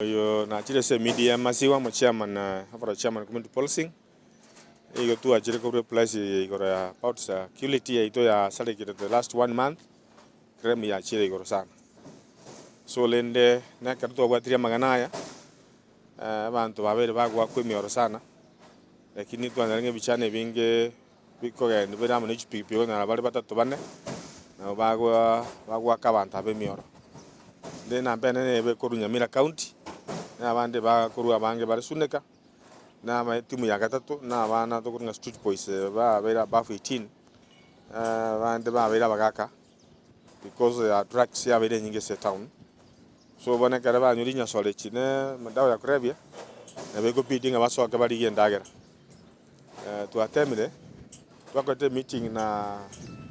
Oyo nachire ase emedia ya Masiwa, omochairman overall chairman community policing, nigo twachire korwa eplace eye igoro ya about security yaito yasarekire the last one month, crime yachire igoro sana. So rende na ekero twabwatirie amang'ana aya, abanto babeire bagoakwa emioro sana, lakini twanyora ng'a ebichani ebinge bikogenda bire amo ne chipikipiki okonyora bare batato bane, nabo bagoa bagoaka abanto aba emioro. Rende enamba enene ebe korwa Nyamira county, na abande bakorwa abange bare Suneka, na aba etimu ya gatato, na abana tokorwa ng'a street boys babeire above 18, abande babeire abagaka because ya drugs yabeire enyinge ase etown. So bono ekero banywa rinyasore echi ne madawa ya kulevya, nabo ekobidi ng'a basoke barigie endagera. Twatemire, twakorete emeeting na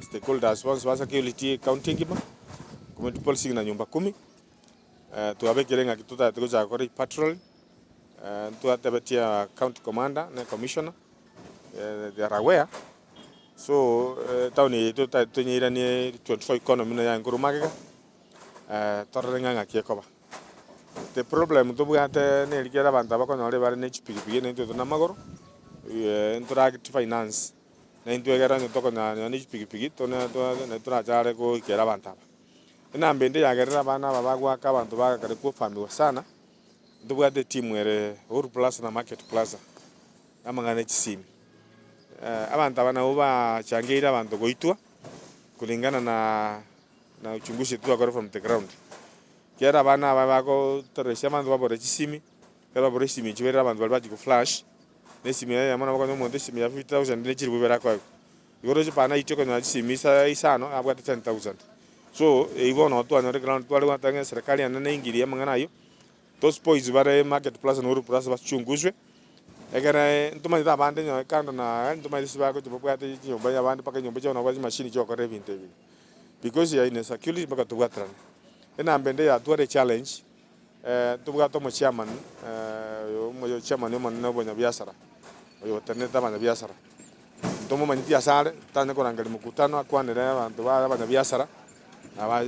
stakeholders bonsi ba security ecounty engima, community policing na nyumba kumi, twabekire ng'aki totagete gochaka gokora epatrol, ntwatebetie county commander na commissioner, they are aware, so etown eye yaito totagete tonyeiranie 24 economy buna yarenge korwa magega, torore ng'a ng'aki ekoba. The problem tobwate neri kera abanto abakonyora ebare ne chipigipigi na intwe tore namagoro, ntorageti finance, na intwe ekero onye tokonyora nonya ne chipigipigi tone naende torachare goikera abanto aba. Enamba ende yagerire abana aba bagoaka abanto bagakare kofamiwa sana, ntobwate etimu ere Uhuru Plaza na Market Plaza, amang'ana ya chisimi. Abanto aba nabwo bachangeire abanto goitwa, kulingana na na uchunguzi twakora from the ground. Ekiagera abana aba bagotoresia abanto babore chisimi, ekero babora esimi echi bairere abanto baria bachia goflash, na esimi eyemo nabo okonyora omonto esimi ya 50,000 ne chilifu ibere akoegwa. Igo oroche pana aitwe okonyora chisimi isa isano abwate 10,000. So eywo bono nabo twanyora ground tware goteba ng'a eserekari enene eingirie amang'ana aywo, those boys bare market plaza na uhuru plaza bachunguzwe, ekere ntomanyete abande nonye kando na ntomanyete ase bagochia babwate chinyomba abande mpaka enyomba chiabo nabo babwate chimashini chiogokora ebinto ebi. Because ya insecurity mpaka tobwaterane. Enamba ende yatwara echallenge, ntobwate omochairman oyo chairman omonene omonyabiasara, oyo otenerete abanyabiasara. Ntomomanyeti ase are, tanya korangeria mokutano akwanere abanto baye abanyabiasara, aba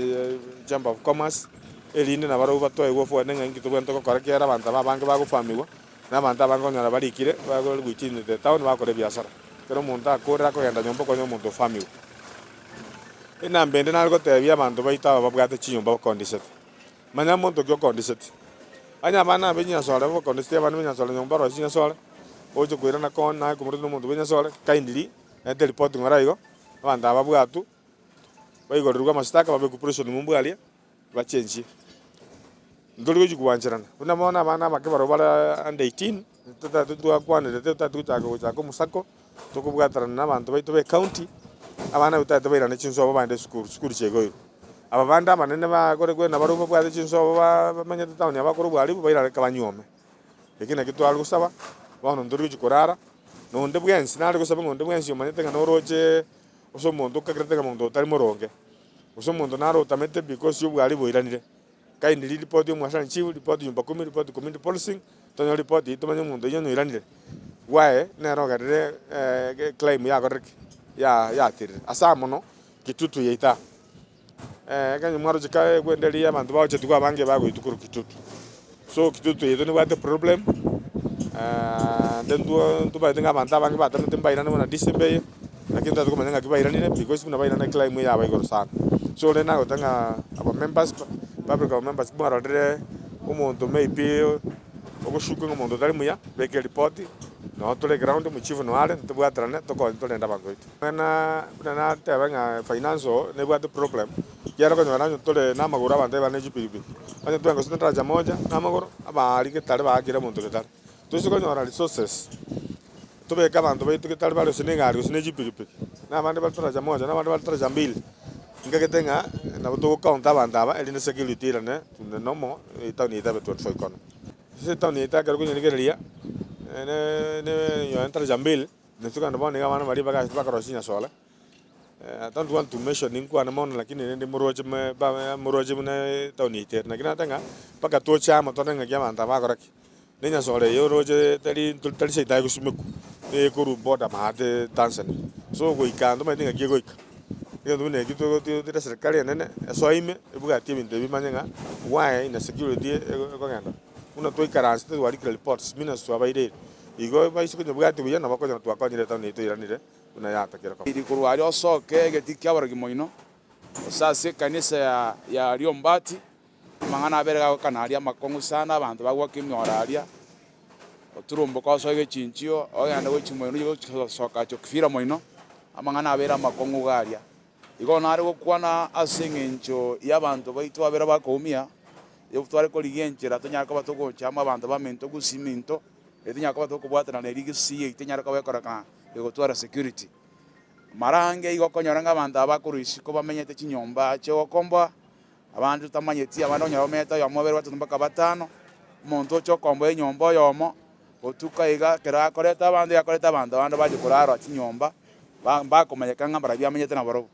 chamber of commerce, erinde nabarobwo batoegwe ofuene ng'a inki tobwenerete gokora ekiagera abanto aba abange bagofamiwa, na abanto abange okonyora barikire, bagore within the town bagokora ebiasara. Ekero omonto akorire akogenda nyomba okonyora omonto ofamiwe. Enamba ende nare gotebia abanto baito aba babwate chinyomba bakondisete, manya monto ki okondiseti. Onye abana abe chinyasore bakondiseti abana be nyasore nyomba orosie chinyasore, oche koirana koo naye komorete na omonto bwe nyasore, kindly reta eripoti ng'ora igo, abanto aba babwatwe, baigorerwe amashtaka babekwe prison ng'umbu aria. Bachenchie. Ntori gochia kobancherana. Buna bono abana abake barobwo bare under 18, totagete twakwanerete totagete gochaka gochaka omosako, tokobwaterana na abanto baito ba ecounty, abana abwo totagete bairane chinsobo baende esukuru, chisukuru chiaigoirwe. Aba bande abanene bakore kwenda barobwo babwate chinsobo ba bamenyete town aba bakore obwaribu bairane reka banyuome. Eki nakio tware gosaba, bono ntori gochia korara, na onde bwensi nare gosaba ng'a onde bwensi omanyete ng'a noroche ase omonto okagerete ng'a monto otari moronge. Gose omonto nare otamete because y'obwari boiranire, kindly report omwasani chief, report nyumba kumi, report community policing, tonyore report eyio tomanye omonto oyio onye oiranire, why nere ogerire eclaim yakorire ki? Ya yatirire. Ase aya mono, Kitutu yaito aa, ekero mwaroche kare ekwenda riria abanto bagochetigwa abange bagoitwa korwa Kitutu. So Kitutu yaito nebwate problem, ntwe ntobwate ng'a abanto abange batamete mbairane buna December eye, lakini totagete komanya ng'aki bairanire because buna bairana eclimb yaba igoro sana. So rende nagoteba ng'a aba members, public aba members mwarorire omonto maybe ogoshuka ng'a omonto otari muya, beka eripoti, noo tore eground, omochief noo are, ntobwaterane tokonye torende abanto baito. Buna buna nateba ng'a financial nebwate problem, ekiagera okonyora onye tore na amagoro abanto ebare ne chipikipiki, onye twenka gose daraja moja na amagoro, abaria getare baakire omonto getare. Toise konyora resources, tobeke abanto baito getare bare gose na egari gose ne chipikipiki, na abande bare daraja moja, na abande bare daraja mbili, nkagete ng'a nabo togocounta abanto aba erinde security erane to the normal etown yaito ebe 24 economy. Ase etown yaito ekero okonyerigereria, ne ne daraja mbili. Inche kando bono nigo abana baria bagachete bakorosia chinyasore, I don't want to mention ninkwane mono lakini rende moroche me ba moroche buna etown yaito ere. Naki nateba ng'a mpaka toche amo torore ng'aki abanto aba bagokora ki, na enyasore eye oroche tari tari seito egosimekwa, nigo ekorwa border maate Tanzania. So goika ntomanyeti ng'aki egoika, egento buna ekio togo serikali enene esoe ime ebwati ebinto ebi emanye ng'a why insecurity ekogenda. Buna twaikaransete twarikire reports, minutes twabairire. Igo baise konyebwatia buya nabo okonyora twakonyire etown yaito eiranire buna yatakire koba. Iri korwa aria osoke egetii ki'abarogi moino, gose ase ekanisa ya ya Riombati, amang'ana abere gagokana aria amakong'u sana, abanto bagwaka emioro aria, oturumboka osoe egechinchio, ogende gochia moino oye gosoka Chokifira moino, amang'ana abere amakong'u iga aria. Igo nare gokwana ase engencho y'abanto baito babere bakoumia, nigo tware korigia enchera tonyare koba togocha amo abanto baminto gose iminto, erio tonyare koba tokobwatana na erio gose yaito enyare koba ekorekana egotwara security. Mara ange igo okonyora ng'a abanto aba bakorwa isiko bamenyete chinyomba chiogokomboa, abande totamanyeti, abande okonyora bamenyete oyomo babere batato mpaka batano, omonto ocha okomboa enyomba oyomo, botuko iga ekero akoreta abanto iga akoreta abanto abande bache korara chinyomba, ba mbakomanyeka ng'a mbarabwo amenyete nabarobwo.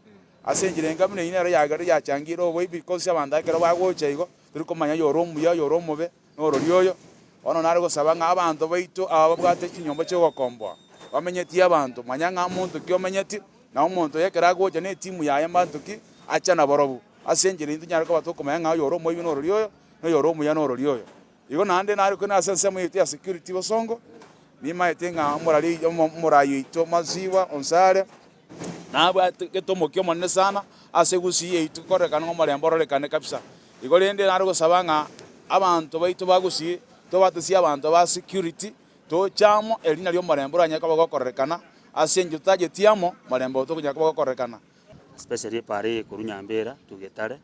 Ase enchera enga buna eyio nero yagerire yachangire oboibi because abanto ekero bagocha igo, tori komanya oyore omuya oyore omobe, norori oyo. Bono nare gosaba ng'a abanto baito aba babwate chinyomba chiogokomboa, bamenyetie abanto, manya ng'a monto ki omenyeti, na omonto oyo ekero agocha na etimu yaye mbanto ki, acha nabarobwo. Ase enchera eyio tonyare koba tokomanya ng'a oyore omoibi norori oyo, na oyore omuya norori oyo. Igo naende nare korende ase ensemo yaito ya security bosongo, nimaete ng'a omorari omorai oito Maziwa Onsare, nabwate getomokia omonene sana ase egusii yaito korekana ng'a omorembe ororekane kabisa. Igo rende nare gosaba ng'a abanto baito ba gusii tobatesie abanto ba security toche amo eri nario omorembe oranyare koba gokororekana ase eng'encho totacheti amo morembe oyo tokonyara koba gokorekana. Especially epara eye korwa Nyambera to Getare,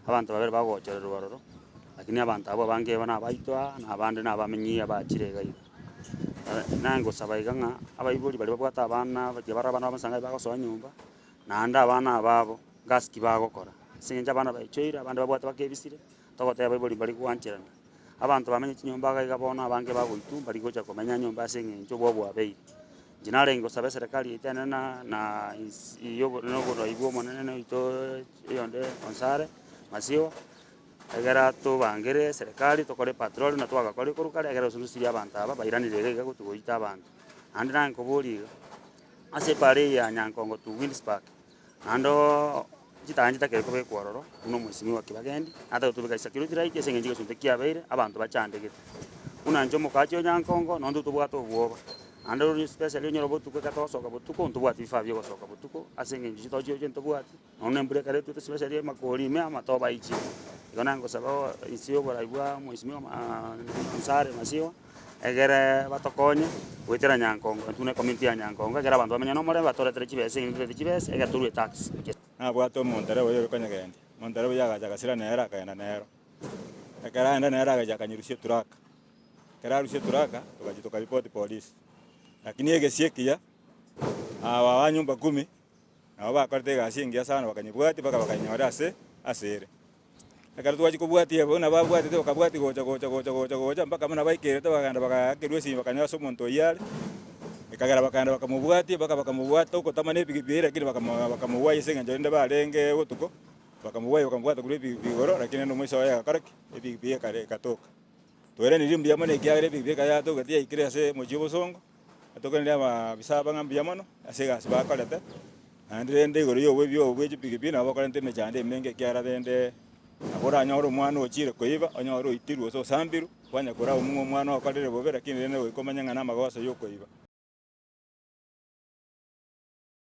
abanto babere bagochererwa ororo, lakini abanto abwo abange iga nabaito aa, na abande nabamenyi abachire iga iga. Nangosaba iga ng'a abaibori baria babwate abana baria bare abana basangaye bagosoa nyomba, naende abana aba abo gasi ki bagokora, ase eng'encho abana baichoire abande babwate bakebisire, togoteba abaibori mbari goancherana. Abanto bamenye chinyomba iga iga bono abange bagoitwa mbari gocha komenya nyomba ase eng'encho obwo bwabeire. Inche narenge gosaba eserekari yaito enene na na ins yobo na oborai bwa omonene oito oyonde Onsare Masiwa, egera tobangere eserekari tokore epatrol buna twagakorire korwa kare egere gose tosirie abanto aba bairanire iga iga gotugoita abanto. Naende naye iga, ase epara eye ya Nyankongo to Winds Park, naende oo chitaya nchitakeri kobekwa ororo buna omwesimigwa Kibagendi, natagete tobeke security light ase eng'encho egesunte kiabeire abanto bachandegete. Buna inche omokachi o Nyankongo, nonye tobwate obwoba, naende rori especially onyore botuko ekero togosoka botuko ntobwati vifaa bia ogosoka botuko ase eng'encho chitochi chirochio ntobwati, nonya na embura ekero etwete especially amakori ime amatobe aichire. Igo naye ngosaba inse ya oborai bwa mheshimiwa Onsare Masiwa. Egere batokonye goetera Nyankongo, intwe buna ecommunity ya Nyankongo, ekero abanto bamenye nomorembe batoretere chibesa engaki toretwe chibesa ekero torue etax. Nabwate omontereba oyo ore konyegendia, omontereba oyio agacha agasira nere akagenda nero. Ekero aenda nere agacha akanyerusia eturaka, ekero arusia eturaka, togachia tokaripoti polisi. Lakini egesie ekiya, aba ba nyumba kumi, nabo bakorete egasi engiya sana bakanyebwatia mpaka bakanyora ase ase ere. Ekero twachia kobwatia buna babwatete bakabwatia gocha gocha gocha gocha gocha mpaka buna baikerete bakagenda bagaakerwa esimi bakanyora ase omonto oyio are, ekagera bakagenda bakamobwatia mpaka bakamobwata ogotama na epikipiki eye lakini bakamo bakamobwayia ase eng'encho rende barenge botuko, bakamobwayia bakamobwata korwa epikipiki igoro lakini rende omoiso oye agakora ki? Epikipiki ekare ekatoka. Toiraneria mbuya mono ekiagera epikipiki ekero yatokete yaikire ase omochie o bosongo, Atokonerie abaabisa aba ng'a mbuya mono ase egasi bakorete, naende rende igoro ya oboibi obo bwe chipikipiki nabo bokorenta emechando emenge ekiagera rende nabo oranyore omwana ochire koiba, onyore oitirwe gose osambirwe, kwanya korwa abwo ng'a omwana okorire bobe lakini rende goika omanye ng'a namagoso ya okoiba.